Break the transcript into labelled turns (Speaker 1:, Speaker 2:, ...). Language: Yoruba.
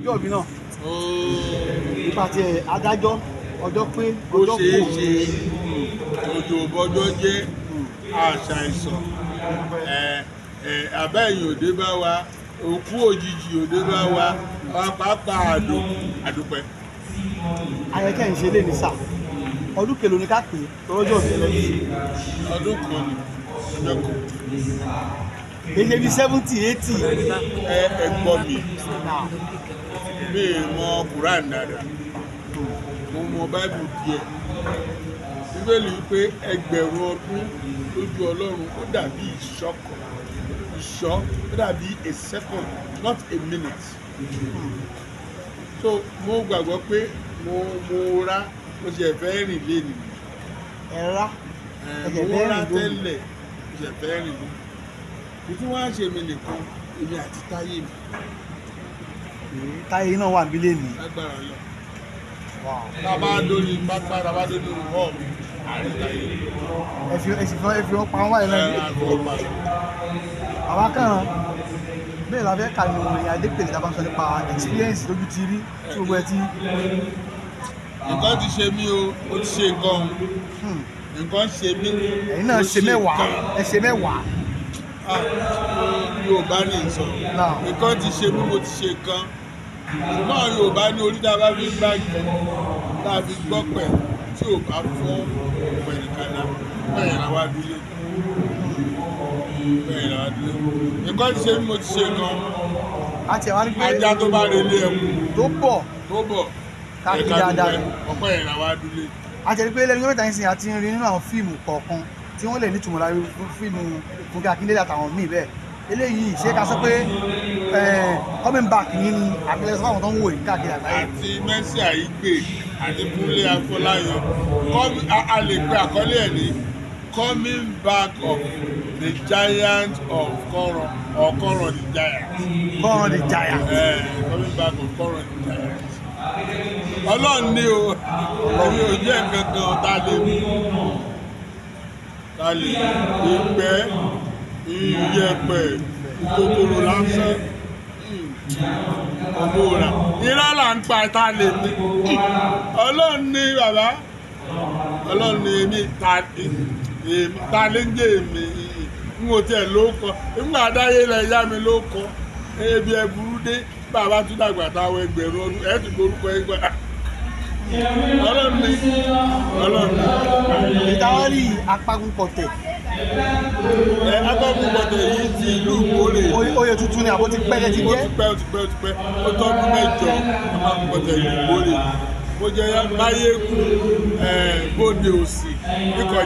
Speaker 1: Ọjọ́ ìbí náà nípa ti adájọ́ ọjọ́ pé
Speaker 2: Bó
Speaker 1: ọjọ́
Speaker 2: ṣe é
Speaker 1: kò
Speaker 2: ṣe, òjò bọjọ́ jẹ́ àṣà ìsàn abẹ́yìn òde bá wa, òkú òjijì òde bá wa, pàápàá àdó àdúpẹ́.
Speaker 1: Ayẹkẹ́ ń ṣe lé ní sà, ọdún kèlò ní ká pè é tọrọjọ́ ìbí ẹlẹ́yìn?
Speaker 2: Ọdún kan ni, ọjọ́ kan.
Speaker 1: Kì í ṣe bí 70, 80?
Speaker 2: Ẹ gbọ́ mi, mi ì mọ Quran dáadáa, mo mọ Bible díẹ̀. Bíbélì wípé 1,000 ọdún lójú Ọlọ́run, ó dàbí ìṣọ́kọ̀ ìṣọ́, ó dàbí a second, not a minute. So mo gbàgbọ́ pé mo rá, mo ṣe fẹ́ rìn lénìí.
Speaker 1: Ẹ rá? Ẹ̀jẹ̀
Speaker 2: Mo
Speaker 1: fẹ́
Speaker 2: rá
Speaker 1: rìn lónìí.
Speaker 2: tẹ́lẹ̀, mo ṣe fẹ́ rìn lónìí. Kò tún wá ṣe mi nìkan, èmi àti táyé mi.
Speaker 1: Táyé náà wà níbí lẹ́nìí?
Speaker 2: Lágbára lọ, tá a bá dórí pápá, tá a bá dórí hall, àárín táyé.
Speaker 1: Ẹ fi ẹ sì fọ ẹ fi wọn pa wọn báyìí
Speaker 2: Ẹ
Speaker 1: náà.
Speaker 2: àfọwọ́pá.
Speaker 1: Àwa kàn bẹ́ẹ̀ la fẹ́ kà ní orin Adépèlé, tá a bá ń sọ nípa experience lójú ti rí tí gbogbo ẹ ti.
Speaker 2: Nǹkan ti ṣe mí o, ó ti ṣe nǹkan o, nǹkan ṣe mí.
Speaker 1: Ẹ̀yin náà
Speaker 2: Ó
Speaker 1: ṣe mẹ́wàá
Speaker 2: nǹkan.
Speaker 1: Ẹ ṣe mẹ́wàá.
Speaker 2: Ah, Yorùbá ní ìsọ.
Speaker 1: Náà.
Speaker 2: Nǹkan ti ṣe mí, mo ti ṣe nǹkan, ṣùgbọ́n àwọn Yorùbá ní orí tá a bá fi gbá jù, tá a fi gbọ́ pẹ̀, tí ò bá fọ́ pẹ̀ nìkan náà bẹ́ẹ̀ yẹn làwa dúlé, bẹ́ẹ̀ yẹn làwa dúlé. Nǹkan ti ṣe mí, mo ti ṣe nǹkan.
Speaker 1: A ti wá ní pé
Speaker 2: Ajá tó bá relé ẹkùn
Speaker 1: tó bọ̀
Speaker 2: tó bọ̀
Speaker 1: ká kí
Speaker 2: ẹ̀ka
Speaker 1: dáadáa
Speaker 2: dúpẹ́
Speaker 1: ni.
Speaker 2: Ọpẹ́ yẹn làwa dúlé.
Speaker 1: A ti rí pé lẹ́nu mẹ́ta yìí sìn, àti rí nínú àwọn fíìmù kọ̀ọ̀kan tí wọ́n lè nítumọ̀ lára, fíìmù Fúnkẹ́ Akíndélé àtàwọn míì bẹ́ẹ̀. Eléyìí, ṣé ká sọ pé coming back yìí ni àbílẹ̀ sọ fáwọn tó ń wò yìí káàkiri àgbáyé?
Speaker 2: Àti Mercy Aigbe àti Kúnlé Afọláyan, a lè pe àkọlé ẹ̀ ní Coming Back of the Giant of Kọ́rọ̀ or Kọ́rọ̀ the Giant.
Speaker 1: Kọ́ran the Giant.
Speaker 2: Coming Back of Kọ́rọ̀ the Giant. Ọlọ́run ní o, èmi ò jẹ́ nǹkan kan. Tá a lè mú, tá a lè ìgbẹ́ ìyẹ̀pẹ̀ kòkòrò lásán ọmọ rà, irọ́ là ń pa. Tá a lè ní Ọlọ́run ní bàbá, Ọlọ́run ní èmi. Ta lè ń jẹ́ èmi? N ò tiẹ̀ ló kọ nígbà dáyé lẹ yá mi ló kọ ebi ẹ burú dé. Bàbá tún dàgbà táwọn 1,000 ọdún ẹ tún gbórúkọ ẹgbà. Ọlọ́run ní, Ọlọ́run ní.
Speaker 1: Ìtawárí apágun pọ̀tẹ̀.
Speaker 2: Ẹ agbábùn gbọdọ̀ yìí ti ìlú Ìkórè.
Speaker 1: Oyè tuntun ni àbó ti pẹ́ lẹ́ ti
Speaker 2: Ó
Speaker 1: jẹ́?
Speaker 2: ti pẹ́, ó ti pẹ́, ó ti pẹ́. Ó tọ́dún 8. Agbábùn gbọdọ̀ ìlú Ìkórè, mo jẹ́ Máyégún, Bóde Òsì níkọjá.